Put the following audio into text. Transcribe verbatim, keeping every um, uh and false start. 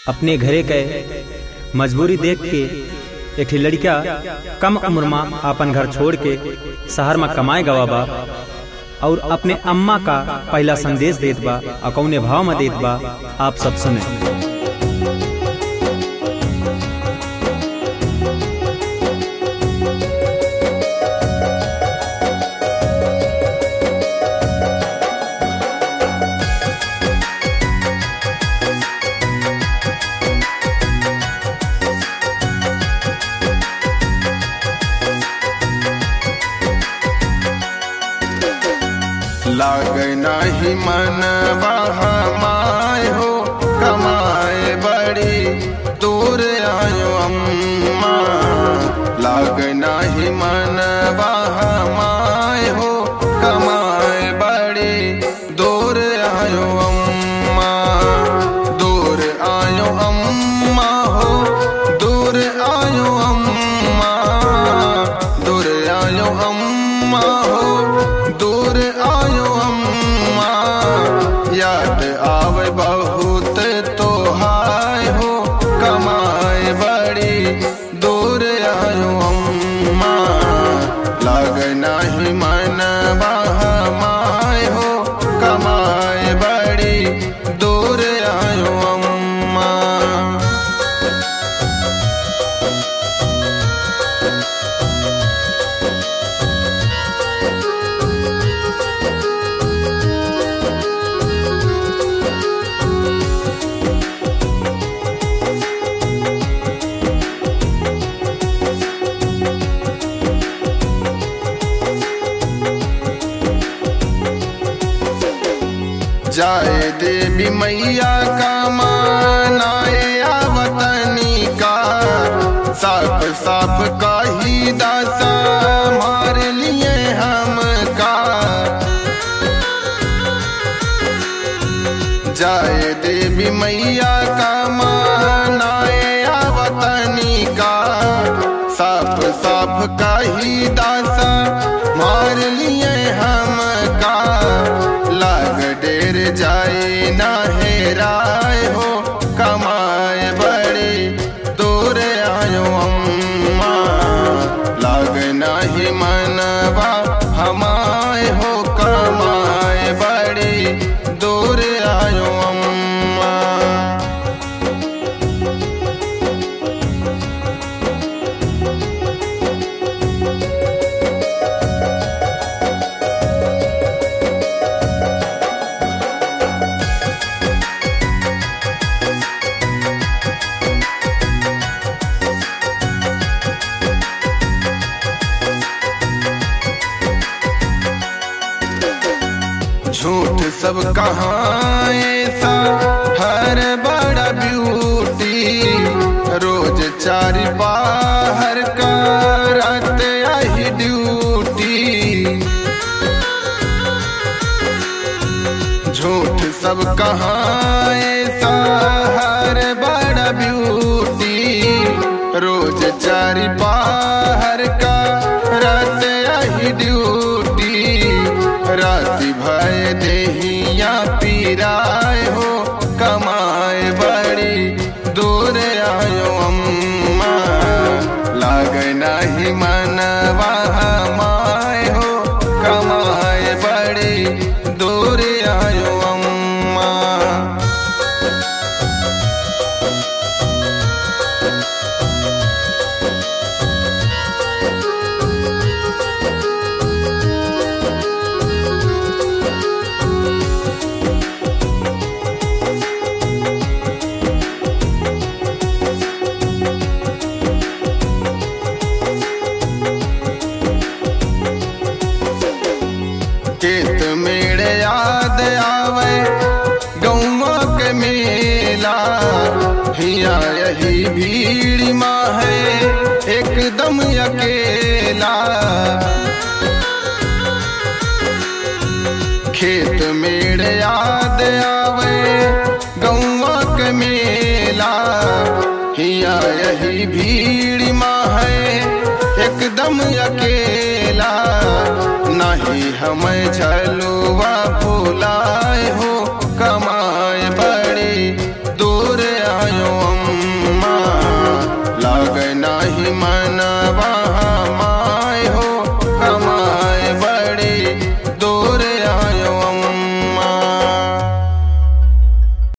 अपने घरे के मजबूरी देख के एक ठे लड़िका कम उम्र मा आपन घर छोड़ के शहर मा कमाए गवा बा और अपने अम्मा का पहला संदेश देत बा और कौने भाव मा देत बा, आप सब सुने। लागे नाही मनवा हमाय हो, कमाए बड़ी दूर आयो अम्मा। लागे नाही मनवा हमाय हो, कमाए बड़ी दूर आयो अम्मा, दूर आयो अम्मा हो, दूर आयो अम्मा, दूर आयो अम्मा हो, दूर आयो अम्मा। याद आवे बहुत तोहाय हो, कमाए बड़ी दूर आयो अम्मा, लागे नाही मनवा हमाय हो, कमाए बड़ी दूर आयो अम्मा। जाए देवी मैया का मानाए आवतनी का, साफ साफ कही दा संभार लिए हमका। जाए देवी मैया का मानाए आवतनी का, साफ साफ कही दा संभार लिए हमका। लाग डेर जाए ना हेराए हो, कमाए बड़ी दूर आयो अम्मा। लाग नाही मनवा हमाय हो, कमाए बड़ी दूर आयो अम्मा। झूठ सब कहाँ ऐसा हर बड़ा ब्यूटी, रोज चार बाहर करत आही ड्यूटी। झूठ सब कहाँ ऐसा हर बड़ा ब्यूटी, रोज चार बाहर करत आही ड्यूटी। राति भय देहिया पीराए हो, कमाए बड़ी दूर आयो अम्मा। लागे नाही मनवा हमाय हो, कमाए बड़ी दूर आयो अम्मा। खेत मेड़ याद आवे गौवा के मेला, हिया यही भीड़ मा है एकदम अकेला। खेत मेड़ याद आवे गौवा के मेला, हिया यही भीड़ मा है एकदम अकेला। नाही हमें झलुआ भुलाए हो, कमाए बड़ी दूर आयो माँ